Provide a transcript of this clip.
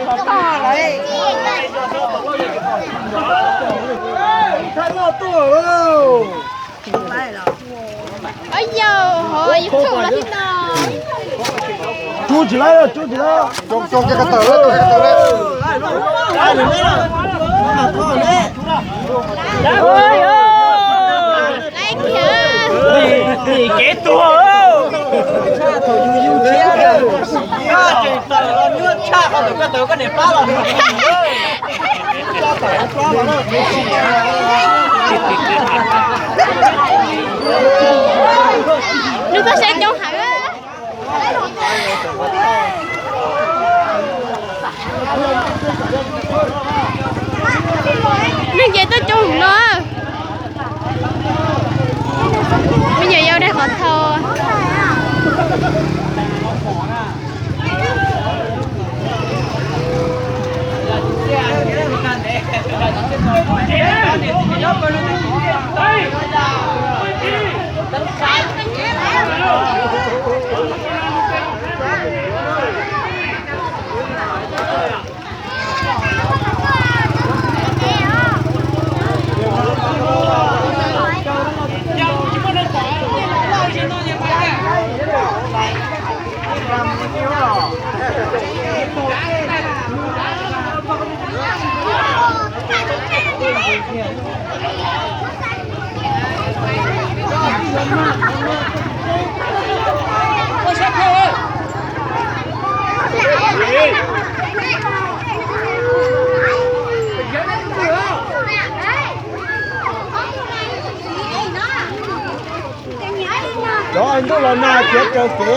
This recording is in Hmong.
Rub tsis laib, rub tsis laib. Kev tuag. Nws tuaj saib coob heev. Neeg ces tuaj coob no. Me nyuam yaus daig qhov thau. Cov ntuj los nag khiav raws kev.